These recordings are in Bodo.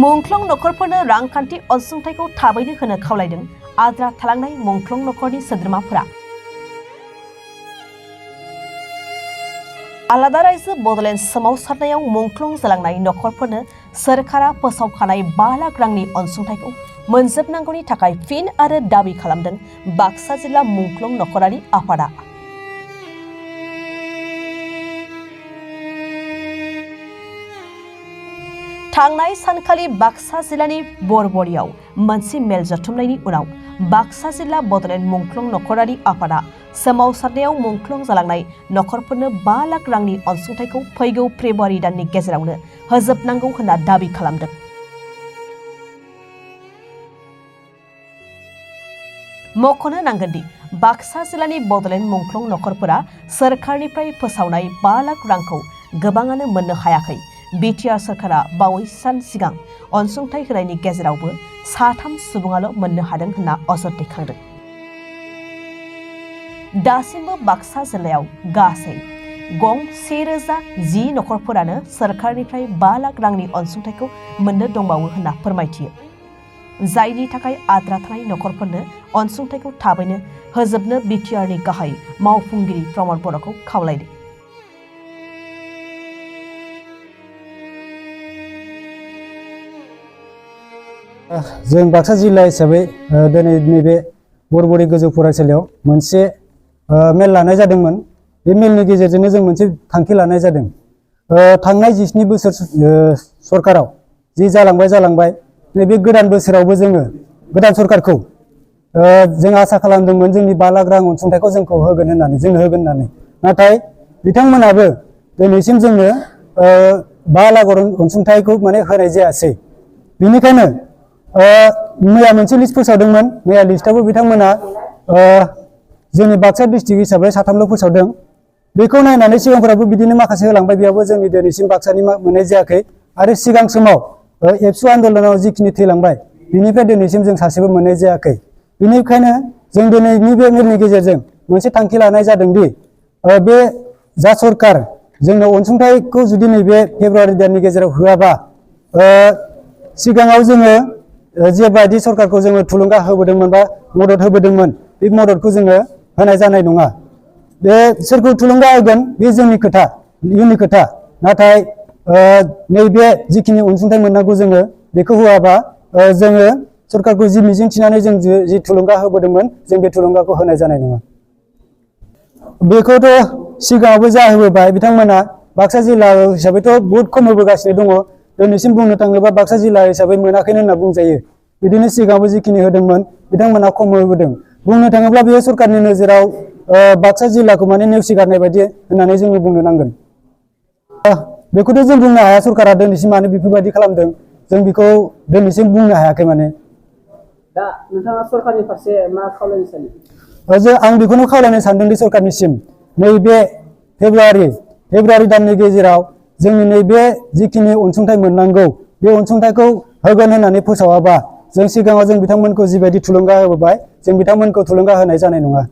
मुंख्लं नखरफोरनो रांखान्थि अनसुंथाइखौ थाबैनो होनो खावलायदों आद्रा थालांनाय मुंख्लं नखरनि सोद्रोमाफोरा। आलादा रायजो बड'लेण्ड सोमावसारनायाव मुंख्लं जालांनाय नखरफोरनो सोरखारा फोसावखानाय 5 लाख रांनि अनसुंथाइखौ मोनजोबनांगौनि थाखाय फिन आरो दाबि खालामदों बाक्सा जिल्ला मुंख्लं नखरारि आफादा। थांनाय सानखालि बाक्सा जिल्लानि बरबरियाव मोनसे मेल जथुमनायनि उनाव बाक्सा जिल्ला बड'लेण्ड मुंख्लं नखरारि आफादा सोमावसारनायाव मुंख्लं जालांनाय नखरफोरनो 5 लाख रांनि अनसुंथाइखौ फैगौ फेब्रुवारि दाननि गेजेरावनो होजोबनांगौ होनना दाबि खालामदों। मख'नो नांगोनदि बाक्सा जिल्लानि बड'लेण्ड मुंख्लं नखरफोरा सोरखारनिफ्राय फोसावनाय 5 लाख रांखौ गोबाङानो मोननो हायाखै। बिटिआर सोरखारा बावैसो सान सिगां अनसुंथाइ होनायनि गेजेरावबो 3 सुबुङाल' मोननो हादों होनना अजद दैखांदों। दासिमबो बाक्सा जिल्लायाव गासै गं 1010 नखरफोरानो सोरखारनिफ्राय 5 लाख रांनि अनसुंथाइखौ मोननो दंबावो होनना फोरमायथियो, जायनि थाखाय आद्रा थानाय नखरफोरनो अनसुंथाइखौ थाबैनो होजोबनो बिटिआरनि गाहाय मावफुंगिरि प्रमद बर'खौ खावलायदों। जों बाक्सा जिल्ला हिसाबै दिनै नैबे बरबरि गोजौ फरायसालियाव मोनसे मेल लानाय जादोंमोन। बे मेलनि गेजेरजोंनो जों मोनसे थांखि लानाय जादों। थांनाय 17 बोसोर सरकाराव जि जालांबाय नैबे गोदान बोसोरावबो जोङो गोदान सरकारखौ जों आसा खालामदोंमोन जोंनि 5 लाख रां अनसुंथाइखौ जोंखौ होगोन होननानै, नाथाय बिथांमोनाबो दिनैसिम जोंनो 5 लाख अनसुंथाइखौ माने होनाय जायासै। बेनिखायनो मैया मोनसे लिस्ट फोसावदोंमोन। मैया लिस्टआवबो बिथांमोना जोंनि बाक्सा डिस्ट्रिक्ट हिसाबै 3ल' फोसावदों। बेखौ नायनानै सिगांफोराबो बिदिनो माखासे होलांबाय, बेयावबो जोंनि दिनैसिम बाक्सानि मोननाय जायाखै। आरो सिगां समाव एबसु आन्दोलनाव जिखिनि थैलांबाय बिनिफ्राय दिनैसिम जों सासेबो मोननाय जायाखै। बेनिखायनो जों दिनैनि बे मेलनि गेजेरजों मोनसे थांखि लानाय जादोंदि बे जा सरकार जोंनो अनसुंथाइखौ जुदि नैबे फेब्रुवारि दाननि गेजेराव होआबा सिगाङाव जोङो जेबायदि सरकारखौ जोङो थुलुंगा होबोदोंमोन बा मदद होबोदोंमोन, बे मददखौ जोङो होनाय जानाय नङा। बे सोरखौ थुलुंगा होगोन बे जोंनि खोथा, इयुननि खोथा। नाथाय नैबे जिखिनि अनसुंथाइ मोननांगौ जोङो बेखौ होआबा जोङो सरकारखौ जि मिजिं थिनानै जों जि थुलुंगा होबोदोंमोन जों बे थुलुंगाखौ होनाय जानाय नङा। बेखौथ' सिगाङावबो जा होबोबाय बिथांमोना बाक्सा जिल्ला हिसाबैथ' बहुद खम होबोगासिनो दङ। दिनैसिम बुंनो थाङोबा बाक्सा जिल्ला हिसाबै मोनाखैनो होनना बुंजायो। बिदिनो सिगाङावबो जिखिनि होदोंमोन बिथांमोना खम होबोदों। बुंनो थाङोब्ला बेयो सरकारनि नोजोराव बाक्सा जिल्लाखौ माने नेवसिगारनाय बायदि होननानै जोङो बुंनो नांगोन। बेखौथ' जों बुंनो हाया सरकारा दिनैसिम मानो बेफोरबायदि खालामदों, जों बेखौ दिनैसिम बुंनो हायाखै। माने दा नोंथाङा सरकारनि फारसे मा खावलायनो सानो? आं बेखौनो खावलायनो सानदोंदि सरकारनिसिम नैबे फेब्रुवारि दाननि गेजेराव जोंनि नैबे जिखिनि अनसुंथाइ मोननांगौ बे अनसुंथाइखौ होगोन होननानै फोसावाबा जों सिगाङाव जों बिथांमोनखौ जिबायदि थुलुंगा होबोबाय जों बिथांमोनखौ थुलुंगा होनाय जानाय नङा।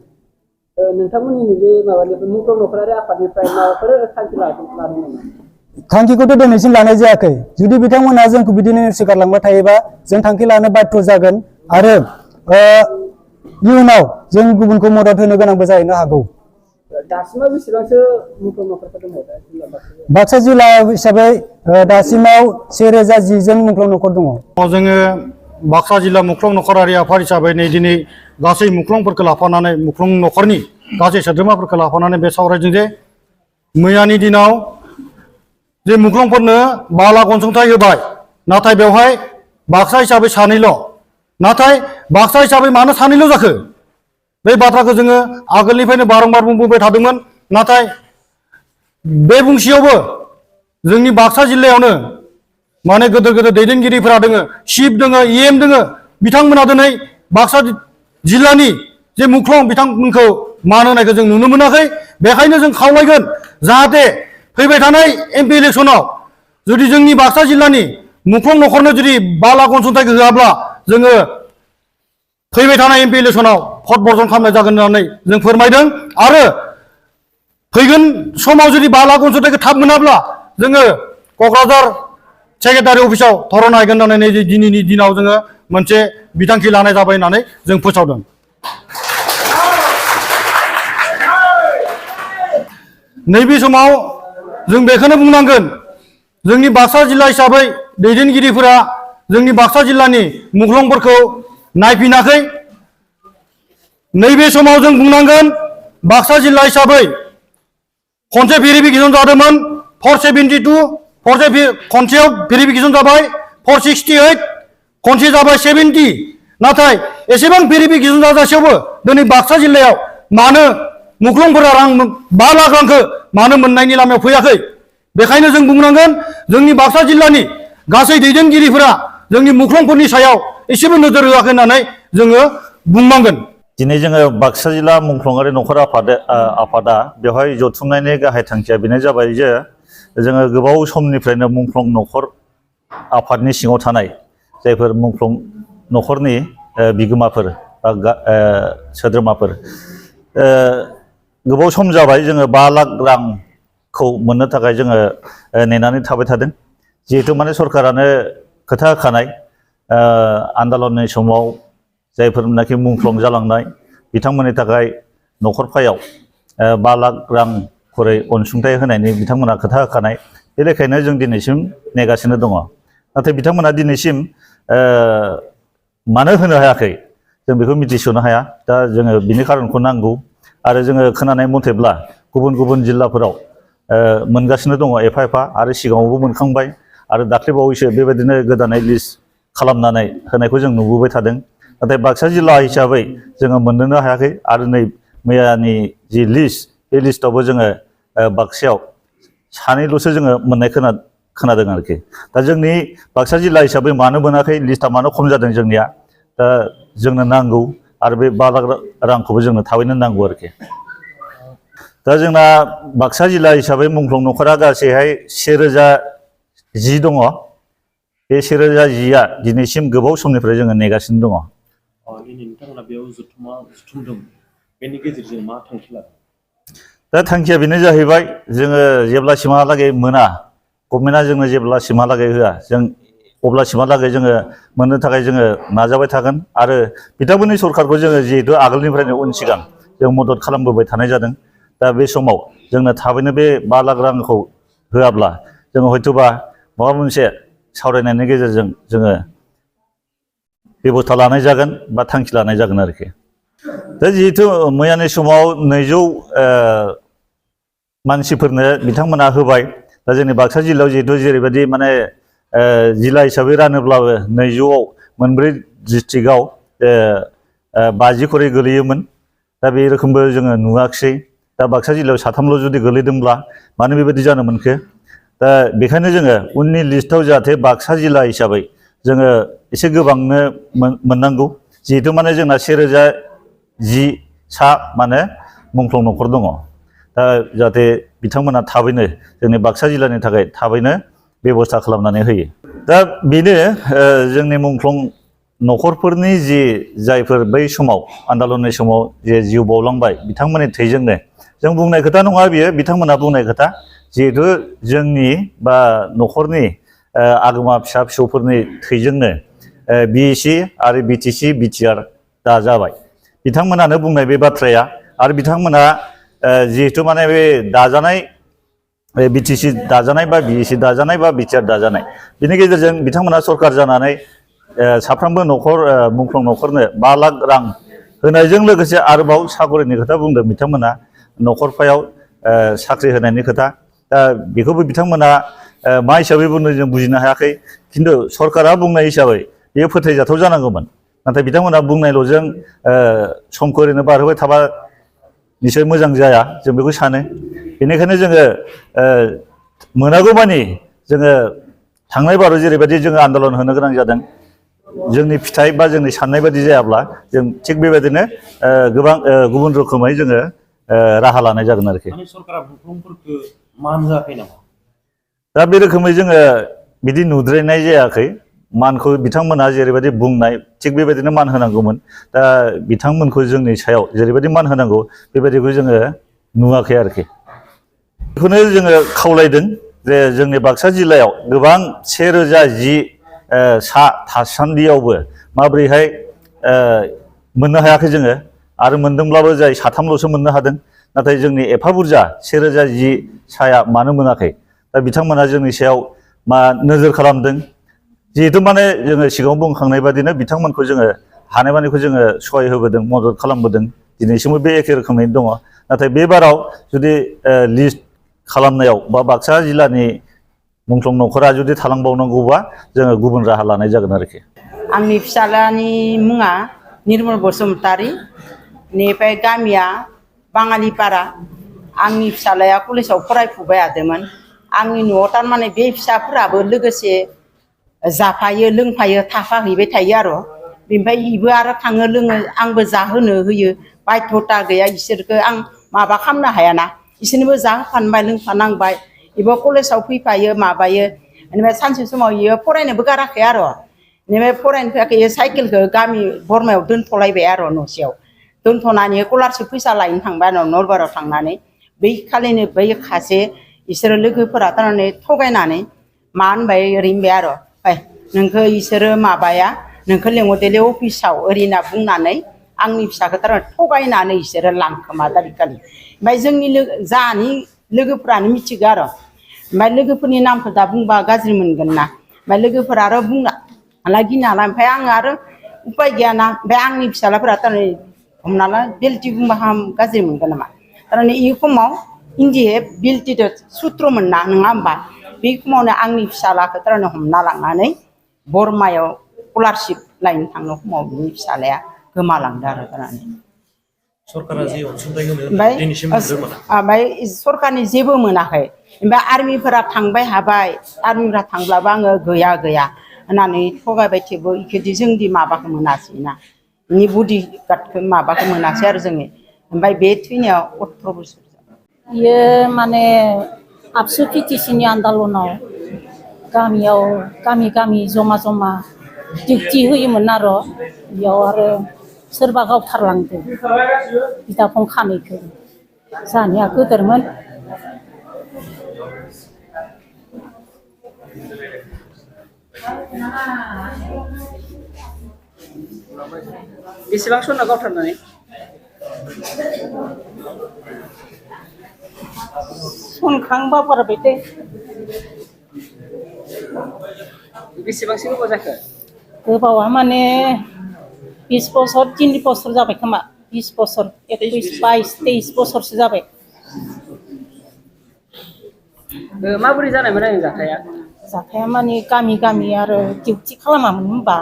नोंथांमोननि बे माबानिफ्राय मुंख्लं नखरारि आफादनिफ्राय माबाफोर थांखि लादों नामा? थांखिखौथ' दिनैसिम लानाय जायाखै। जुदि बिथांमोना जोंखौ बिदिनो नेवसिगारलांबाय थायोबा जों थांखि लानो बाध्य जागोन आरो इयुनाव जों गुबुनखौ मदद होनो गोनांबो जाहैनो हागौ। दासिमाव बेसेबांसो मुंख्लं नखरफोर दङ बाक्सा जिल्ला हिसाबै? दासिमाव 1010 जन मुंख्लं नखर दङ। जोङो बाक्सा जिल्ला मुंख्लं नखरारि आफाद हिसाबै दिनै गासै मुंख्लंफोरखौ लाफानानै मुंख्लं नखरनि गासै सोद्रोमाफोरखौ लाफानानै बे सावरायदों जे मैयानि दिनाव जे मुंख्लंफोरनो 5 लाख अनसुंथाइ होबाय, नाथाय बेवहाय बाक्सा हिसाबै 2ल'। नाथाय बाक्सा हिसाबै मानो 2ल' जाखो? बे बाथ्राखौ जोङो आगोलनिफ्रायनो बारंबार बुंबोबाय थादोंमोन। नाथाय बे बुंसेयावबो जोंनि बाक्सा जिल्लायावनो माने गोदोर गोदोर दैदेनगिरिफोरा दोङो, चिफ दोङो, EM दोङो। बिथांमोना दिनै बाक्सा जिल्लानि जे मुंख्लं बिथांमोनखौ मान होनायखौ जों नुनो मोनाखै। बेखायनो जों खावलायगोन जाहाथे फैबाय थानाय MP इलेक्सनाव जुदि जोंनि बाक्सा जिल्लानि मुंख्लं नखरनो जुदि 5 लाख अनसुंथाइखौ होआब्ला जोङो फैबाय थानाय MP इलेक्सनाव भट बर्जन खालामनाय जागोन होननानै जों फोरमायदों। आरो फैगोन समाव जुदि 5 लाख अनसुंथाइखौ थाब मोनाब्ला जोङो क'क्राझार सेक्रेटारि अफिसाव धरना हैगोन होननानै दिनैनि दिनाव जोङो मोनसे बिथांखि लानाय जाबाय होननानै जों फोसावदों। नैबे समाव जों बेखौनो बुंनांगोन जोंनि बाक्सा जिल्ला हिसाबै दैदेनगिरिफोरा जोंनि बाक्सा जिल्लानि मुंख्लंफोरखौ नायफिनाखै। नैबे समाव जों बुंनांगोन बाक्सा जिल्ला हिसाबै खनसे भेरिफिकेसन जादोंमोन 472 खनसेयाव भेरिफिकेसन जाबाय 468 खनसे जाबाय 70 नाथाय एसेबां भेरिफिकेसन जाजासेयावबो दिनै बाक्सा जिल्लायाव मानो मुंख्लंफोरा रां 5 लाख रांखौ मानो मोननायनि लामायाव फैयाखै। बेखायनो जों बुंनांगोन जोंनि बाक्सा जिल्लानि गासै दैदेनगिरिफोरा जोंनि मुंख्लंफोरनि सायाव एसेबो नोजोर होआखै होननानै जोङो बुंनांगोन। दिनै जोङो बाक्सा जिल्ला मुंख्लंआरि नखर आफादा बेवहाय जथुमनायनि गाहाय थांखिया बेनो जाबाय जे जोङो गोबाव समनिफ्रायनो मुंख्लं नखर आफादनि सिङाव थानाय जायफोर मुंख्लं नखरनि बिगोमाफोर बा सोद्रोमाफोर गोबाव सम जाबाय जोङो 5 लाख रांखौ मोननो थाखाय जोङो नेनानै थाबाय थादों। जिहेतु माने सरकारानो खोथा होखानाय आन्दलननि समाव जायफोरनाखि मुंख्लं जालांनाय बिथांमोननि थाखाय नखरफायाव 5 लाख रां खरै अनसुंथाइ होनायनि बिथांमोना खोथा होखानाय। बे लेखायनो जों दिनैसिम नेगासिनो दङ। नाथाय बिथांमोना दिनैसिम मानो होनो हायाखै जों बेखौ मिथिस'नो हाया। दा जोङो बिनि खारनखौ नांगौ आरो जोङो खोनानाय मथेब्ला गुबुन गुबुन जिल्लाफोराव मोनगासिनो दङ एफा एफा आरो सिगाङावबो मोनखांबाय आरो दाख्लैबावैसो बेबायदिनो गोदानै लिस्ट खालामनानै होनायखौ जों नुबोबाय थादों। नाथाय बाक्सा जिल्ला हिसाबै जोङो मोननोनो हायाखै आरो नै मैयानि जि लिस्ट बे लिस्टआवबो जोङो बाक्सायाव सानैल'सो जोङो मोननाय खोनादों आरोखि। दा जोंनि बाक्सा जिल्ला हिसाबै मानो मोनाखै लिस्टआ मानो खम जादों जोंनिया दा जोंनो नांगौ आरो बे 5 लाख रांखौबो जोंनो थाबैनो नांगौ आरोखि। दा जोंना बाक्सा जिल्ला हिसाबै मुंख्लं नखरा गासैहाय 1010 दङ। बे 1010आ दिनैसिम गोबाव समनिफ्राय जोङो नेगासिनो दङ। दिनै नोंथांमोना बेयाव जुथुमदों बेनि गेजेरजों मा थांखि लादों? दा थांखिया बेनो जाहैबाय जोङो जेब्लासिमहालागै मोना गभर्नमेन्टआ जोंनो जेब्लासिमहालागै होआ जों अब्लासिमहालागै जोङो मोननो थाखाय जोङो नाजाबाय थागोन आरो बिथांमोननि सरकारखौ जोङो जिहेतु आगोलनिफ्रायनो उन सिगां जों मदद खालामबोबाय थानाय जादों। दा बे समाव जोंनो थाबैनो बे 5 लाख रांखौ होआब्ला जोङो हयथ'बा माबा मोनसे सावरायनायनि गेजेरजों जोङो बेबस्था लानाय जागोन बा थांखि लानाय जागोन आरोखि। दा जिहेतु मैयानि समाव 200 मानसिफोरनो बिथांमोना होबाय। दा जोंनि बाक्सा जिल्लायाव जिहेतु जेरैबायदि माने जिल्ला हिसाबै रानोब्लाबो 200आव मोनब्रै डिस्ट्रिक्टआव 50 खरै गोलैयोमोन। दा बे रोखोमबो जोङो नुवाखिसै। दा बाक्सा जिल्लायाव 3ल' जुदि गोलैदोंब्ला मानो बेबायदि जानो मोनखो? दा बेखायनो जोङो उननि लिस्टआव जाहाथे बाक्सा जिल्ला हिसाबै जोङो एसे गोबांनो मोननांगौ। जिहेतु माने जोंना 1010 माने मुंख्लं नखर दङ। दा जाहाथे बिथांमोना थाबैनो जोंनि बाक्सा जिल्लानि थाखाय थाबैनो बेबस्था खालामनानै होयो। दा बेनो जोंनि मुंख्लं नखरफोरनि जि जायफोर बै समाव आन्दलननि समाव जे जिउ बावलांबाय बिथांमोननि थैजोंनो जों बुंनाय खोथा नङा बियो बिथांमोना बुंनाय खोथा। जिहेतु जोंनि बा नखरनि आगोमा फिसा फिसौफोरनि थैजोंनो बिएसि आरो बिटिसि बिटिआर दाजाबाय। बिथांमोनानो बुंनाय बे बाथ्राया आरो बिथांमोना जिहेतु माने बे दाजानाय बिटिसि दाजानाय बा बिएसि दाजानाय बा बिटिआर दाजानाय बिनि गेजेरजों बिथांमोना सरकार जानानै साफ्रोमबो मुंख्लं नखरनो 5 लाख रां होनायजों लोगोसे आरोबाव साखरिनि खोथा बुंदों बिथांमोना नखरफायाव साख्रि होनायनि खोथा। दा बेखौबो बिथांमोना मा हिसाबै बुंदों जों बुजिनो हायाखै। खिन्थु सरकारा बुंनाय हिसाबै बेयो फोथायजाथाव जानांगौमोन। नाथाय बिथांमोना बुंनायल'जों समखौ ओरैनो बारहोबाय थाबा निसय मोजां जाया जों बेखौ सानो। बेनिखायनो जोङो मोनागौमानि जोङो थांनाय बाराव जेरैबायदि जोङो आन्दलन होनो गोनां जादों जोंनि फिथाइ बा जोंनि साननाय बायदि जायाब्ला जों थिग बेबायदिनो गोबां गुबुन रोखोमै जोङो राहा लानाय जागोन आरोखि। सरकारा मुंख्लंफोरखौ मान होआखै नामा? दा बे रोखोमै जोङो बिदि नुद्रायनाय जायाखै। मानखौ बिथांमोना जेरैबायदि बुंनाय थिग बेबायदिनो मान होनांगौमोन। दा बिथांमोनखौ जोंनि सायाव जेरैबायदि मान होनांगौ बेबायदिखौ जोङो नुवाखै आरोखि। बेखौनो जोङो खावलायदों जे जोंनि बाक्सा जिल्लायाव गोबां 1010 सा थासान्दियावबो माबोरैहाय मोननो हायाखै जोङो आरो मोनदोंब्लाबो जाय साथामल'सो मोननो हादों नाथाय जोंनि एफा बुरजा 1010 साया मानो मोनाखै दा बिथांमोना जोंनि सायाव मा नोजोर खालामदों जिहेतु माने जोङो सिगाङाव बुंखांनाय बादिनो बिथांमोनखौ जोङो हानायमानिखौ जोङो सहाय होबोदों मदद खालामबोदों दिनैसिमबो बे एखे रोखोमैनो दङ नाथाय बे बाराव जुदि लिस्ट खालामनायाव बा बाक्सा जिल्लानि मुंख्लं नखरा जुदि थालांबावनांगौबा जोङो गुबुन राहा लानाय जागोन आरोखि आंनि फिसालानि मुङा निर्मल बसुमतारी बेनिफ्राय गामिया बाङालिपारा आंनि फिसालाया कलेजाव फरायफुबाय थादोंमोन आंनि न'आव थारमाने बे फिसाफोराबो लोगोसे जाफायो लोंफायो थाफाहैबाय थायो आरो बेनिफ्राय इबो आरो थाङो लोङो आंबो जाहोनो होयो बाध्यता गैया इसोरखौ आं माबा खालामनो हायाना इसोरनोबो जाहोफानबाय लोंफानांबाय इबो कलेजाव फैफायो माबायो बेनिफ्राय सानसे समाव इयो फरायनोबो गाराखै आरो बेनिफ्राय फरायनो फैयाखै साइकेलखौ गामि बरमायाव दोनथ'लायबाय आरो न'सेयाव दोनथ'नानै स्कलारशिप फैसा लायनो थांबाय आरो नलबाराव थांनानै बै खालिनो बै खासे इसोरो लोगोफोरा थारमाने थगायनानै मा होनबाय ओरैनोबाय आरो नोंखौ इसोरो माबाया नोंखौ लेंहरदेले अफिसाव ओरैना बुंनानै आंनि फिसाखौ थारमाने थगायनानै इसोरो लांखोमादारि खालि ओमफ्राय जोंनि जाहानि लोगोफ्रानो मिथिगौ आरो ओमफ्राय लोगोफोरनि नामखौ दा बुंबा गाज्रि मोनगोन ना ओमफ्राय लोगोफोरा आरो बुंना गिना हाला ओमफ्राय आङो आरो उपाय गैयाना ओमफ्राय आंनि फिसालाफोरा थारमाने हमना ला बेल्टि बुंबा गाज्रि मोनगोन नामा थारमाने इ समाव इन्डिया बेल्टिजों सुत्रमोन ना नङा होमबा बे समावनो आंनि फिसालाखौ थारमाने हमना लांनानै बरमायाव स्कलारशिप लायनो थांनो समाव बिनि फिसालाया गोमालांदो आरो थारमाने सरकारा जे अनसुंथाइ होनो ओमफ्राय दिनैसिम मोनदों मोना सरकारनि जेबो मोनाखै ओमफ्राय आर्मिफोरा थांबाय हाबाय आर्मिफोरा थांब्लाबो आङो गैया होननानै थगायबाय थेवबो इखोदि जोंदि माबाखौ मोनासै ना इनि बडि गार्डखौ माबाखौ मोनासै आरो जोङो ओमफ्राय बे थैनायाव 18 बोसोर बियो माने आबसु पिटिसिनि आन्दलनाव गामियाव गामि जमा डिउटि होयोमोन आरो बेयाव आरो सोरबा गावथारलांदो बिदा फंबाय खानैखौ जानिया गोदोरमोन बेसेबां सना गावथारनानै सनखांबा बारबाय दे बेसेबांसो गोबाव जाखो गोबावा माने 20 बोसोर 3 बोसोर जाबाय खोमा 20 बोसोर 21 22 23 बोसोरसो जाबाय माबोरै जानायमोन आं जाथाया माने गामि आरो डिउटि खालामामोन होनबा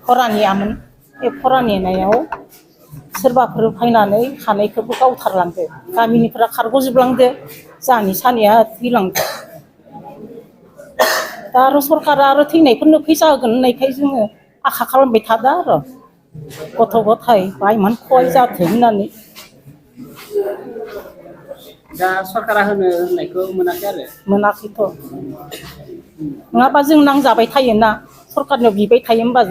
फरानियामोन बे फरानिनायाव सोरबाफोर फैनानै खानायखौबो गावथारलांदो गामिनिफ्रा खारग'जोबलांदो जानि सानैया थैलांदो दा आरो सरकारा आरो थैनायफोरनो फैसा होगोन होननायखाय जोङो आखा खालामबाय थादों आरो गथ' गथाय बायमान खहाय जाथों होननानै दा सरकारा होनायखौ मोनाखै आरो मोनाखैथ' नङाबा जों नांजाबाय थायोना सरकारनियाव बिबाय थायो होनबा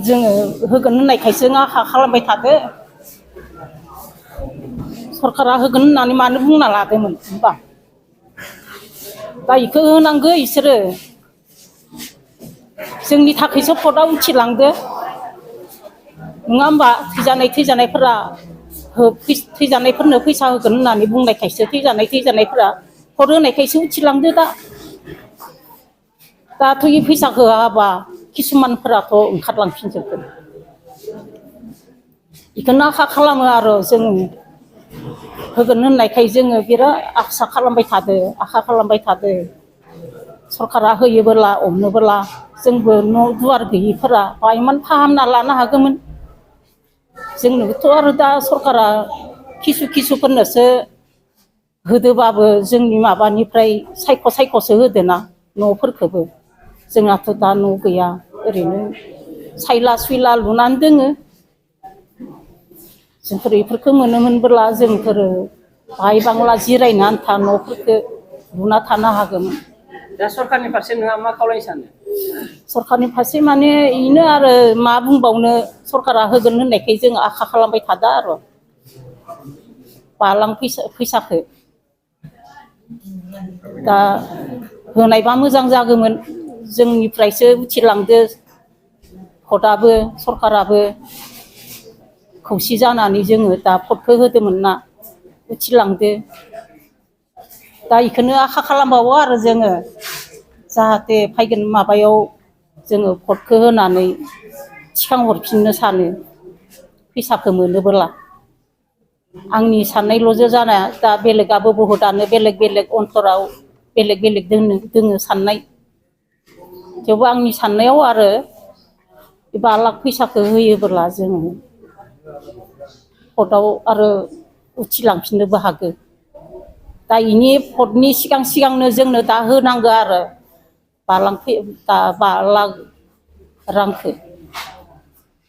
जोङो होगोन होननायखायसो आखा खालामबाय थादो सरकारा होगोन होननानै मानो बुंना लादोंमोन होनबा दा इखौ होनांगौ इसोरो जोंनि थाखायसो पदआव उथिलांदो नङा होमबा थैजानायफोरा थैजानायफोरनो फैसा होगोन होननानै बुंनायखायसो थैजानायफोरा पद होनायखायसो उथिलांदो दाथ' इ फैसाखौ होआबा किसुमानफोराथ' ओंखारलांफिनजोबगोन बेखौनो आखा खालामो आरो जों होगोन होननायखाय जोङो बिराद आसा खालामबाय थादो सरकारा होयोबोला अनोबोला जोंबो न' दुवार गैयिफोरा बायमान फाहामना लानो हागौमोन जोंनोबोथ' आरो दा सरकारा किसुफोरनोसो होदोबाबो जोंनि माबानिफ्राय सायख'सो होदोना न'फोरखौबो जोंहाथ' दा न' गैया ओरैनो सायला सुइला लुनानै दोङो जोंफोर बेफोरखौ मोनोमोनब्ला जोंफोरो बाहाय बांला जिरायनो आन्था न'फोरखौ लुना थानो हागौमोन दा सरकारनि फारसे नोंहा मा खावलायनो सानो सरकारनि फारसे माने इनो आरो मा बुंबावनो सरकारा होगोन होननायखाय जों आखा खालामबाय थादों आरो बालां फैसाखौ दा होनायबा मोजां जागौमोन जोंनिफ्रायसो उथिलांदो भटआबो सरकाराबो खौसे जानानै जोङो दा भटखौ होदोंमोन ना उथिलांदो दा बेखौनो आखा खालामबावो आरो जोङो जाहाथे फैगोन माबायाव जोङो भटखौ होनानै थिखांहरफिननो सानो फैसाखौ मोनोबोला आंनि साननायल'जो जानाया दा बेलेगाबो बहुतआनो बेलेग बेलेग अन्तराव बेलेग बेलेग दोङो साननाय थेवबो आंनि साननायाव आरो 5 लाख फैसाखौ होयोब्ला जोङो भटआव आरो उथिलांफिननोबो हागौ दा इनि भटनि सिगांनो जोंनो दा होनांगौ आरो 5 लाख रांखौ